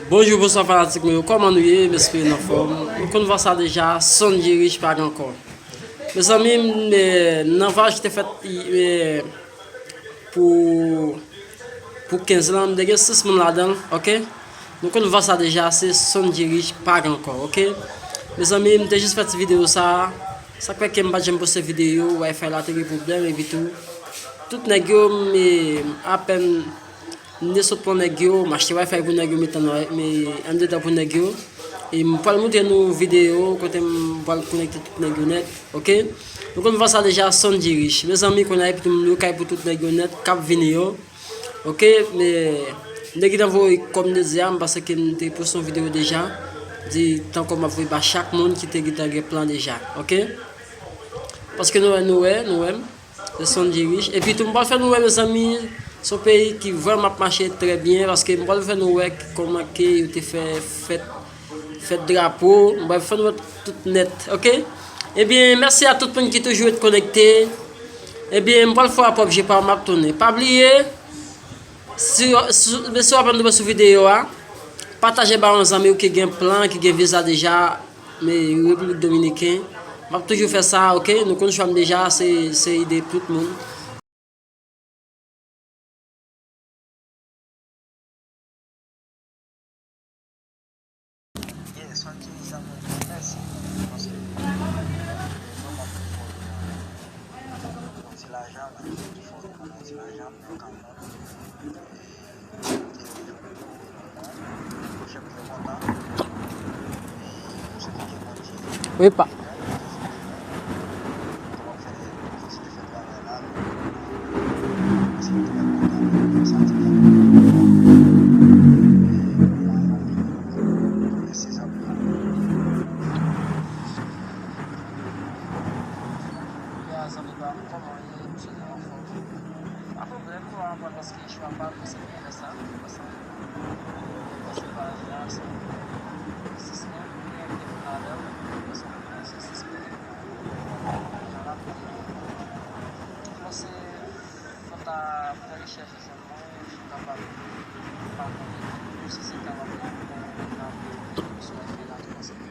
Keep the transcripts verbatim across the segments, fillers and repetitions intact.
Bonjou, bonswa fanatik mwen yo, kòman nou ye? M espere n anfòm. Nou konn vwa sa deja, Sondji Rich pa gen ankò. Mezanmi, m, eh, nan vwayaj ki te fèt, eh, pou, pou kenz lan, m te gen sis moun ladan l, oke? Nou konn vwa sa deja, se Sondji Rich pa gen ankò, oke? Mezanmi, m te jis fè ti videyo sa, sa k fè ke m pa t janm poste videyo, Wi-Fi la te gen pwoblèm, epi tou, tout nèg yo, m, eh, apèn M te sot pran nèg yo, m achte Wi-Fi pou nèg yo, met an, men anndedan pou nèg yo. E m pral montre nou videyo kote m pral konekte tout nèg yo nèt, oke? Nou konn vwa sa deja, Sondji Rich. Mezanmi, kounye a epi tou m lwe kay pou tout nèg yo nèt k ap vini yo, oke? Men m te gentan voye kòb m te di a, m panse ke m te poste yon videyo deja, di tankou m ap voye ba chak moun ki te gentan gen plan deja, oke? Paske nou wè, nou wè, nou wè m. Se Sondji Rich. Epi tou, m pral fè nou wè, mezanmi, se yon peyi ki vrèman ap mache trè byen, paske m pral fè nou wè kòman ke yo te fè fèt, fèt drapo. M pral fè nou wè tout nèt, oke? Ebyen, mèsi a tout moun ki toujou ret konekte. Ebyen, m pral fè w ap obje pa w, m ap tounen. Pa bliye, si, si, si w apèn tonbe sou videyo a, pataje ba yon zanmi w ki gen plan, ki gen viza deja, men Repiblik Dominiken. M ap toujou fè sa, oke? Nou konn chwa m deja, se, se ide tout moun. Yeah, Sondji, zanmi, mèsi. Paske, eh, nou pa pou fò, eh, ti lajan, la, ti fò, ti lajan, men kanmenm. Wi, pa. Pa pwoblèm, nou aprann paske chwa pa nou, se pou fè sa, paske, paske pa la, se sis moun, nou gen de moun avè w, paske nou se sis moun. Jan l ap di, kòmanse fò ta fè rechèch sèlman, si w kapab pa konnen, si se kapab, sou Wi-Fi la, kòmanse fè.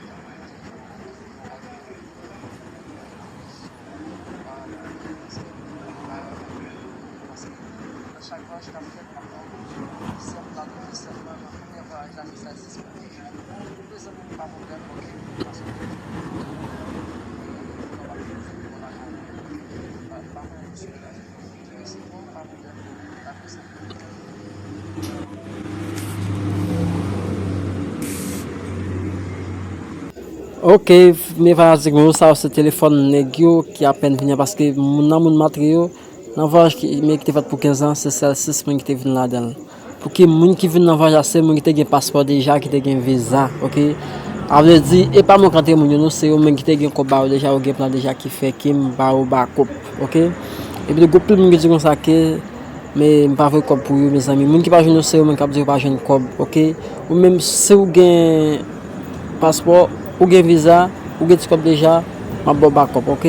Ok, men fanatik mwen yo, sa yo se telefòn nèg yo ki apèn vini an, paske moun nan moun matre yo, nan vwayaj ki, men ki te fèt pou kenz lan, se sèl sis moun ki te vin ladan l. Pou ki moun ki vin nan vwayaj la, se moun ki te gen paspò deja, ki te gen viza, ok? A vle di, e pa mwen k antre moun yo, non, se yo menm ki te gen kòb ba yo deja, yo gen plan deja, ki fè ke m ba yo bakòp, ok? Epi tou, gen anpil moun ki di konsa ke, men m pa voye kòb pou yo, mezanmi. Moun ki pa jwenn yo, se yo menm k ap di yo pa jwenn kòb, ok? Ou menm, si w gen paspò, ou gen viza, ou gen ti kòb deja, m ap ba w bakòp, ok?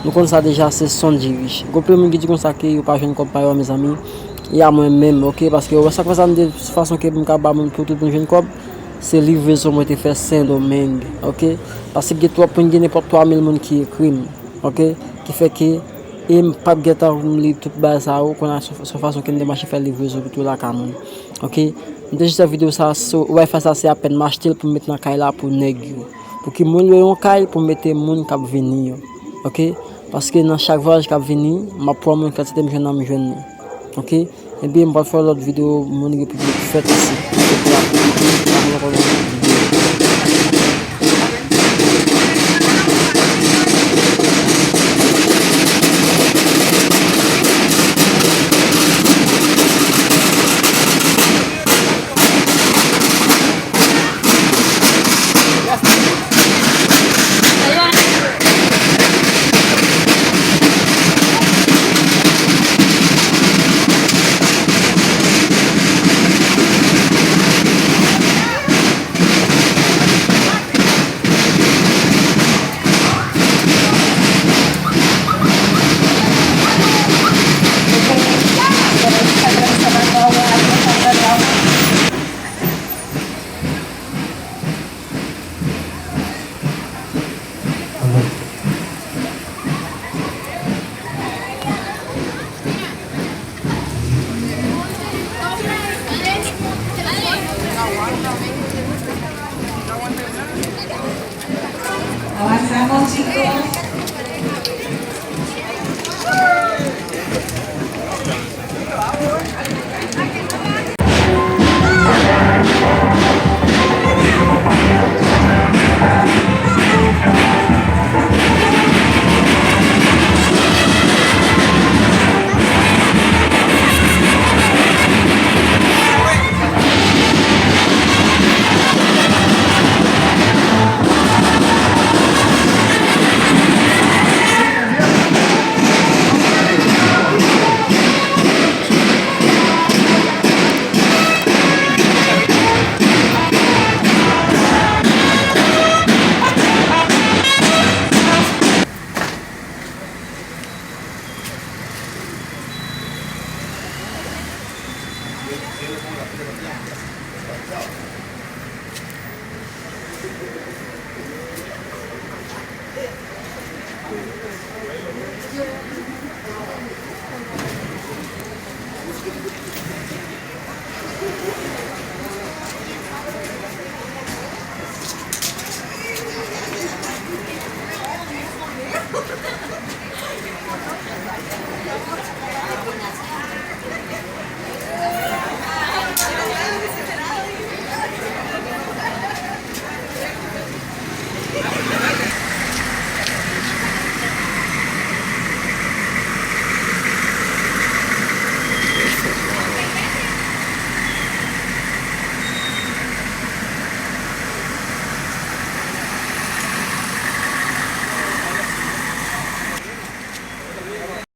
Nou konn sa deja, se Sondji Rich. Gen anpil moun ki di konsa ke yo pa jwenn kòb pa yo, mezanmi. E a mwen menm, ok? Paske ou wè sa k fè sa m di fason ke m ka ba moun pou tout moun jwenn kòb, se livrezon mwen te fè Sendomeng, ok? Paske gen twòp moun, gen nenpòt twa mil moun ki ekri m, ok? Ki fè ke, e m p ap gentan pou m li tout bagay sa yo, kounye a se, se fason ke m te mache fè livrezon pou tout lakay moun, ok? M te jis fè videyo sa, so, Wi-Fi sa se apèn m achte l pou m met nan kay la pou nèg yo. Pou ki moun lwe yon kay pou mete moun k ap vini yo. Ok? Paske nan chak vwayaj k ap vini, m ap pran moun kantite m jwenn nan m jwenn li. Ok? Ebyen, m pral fè lòt videyo moun Repiblik fèt isi. Sa bon ti kou.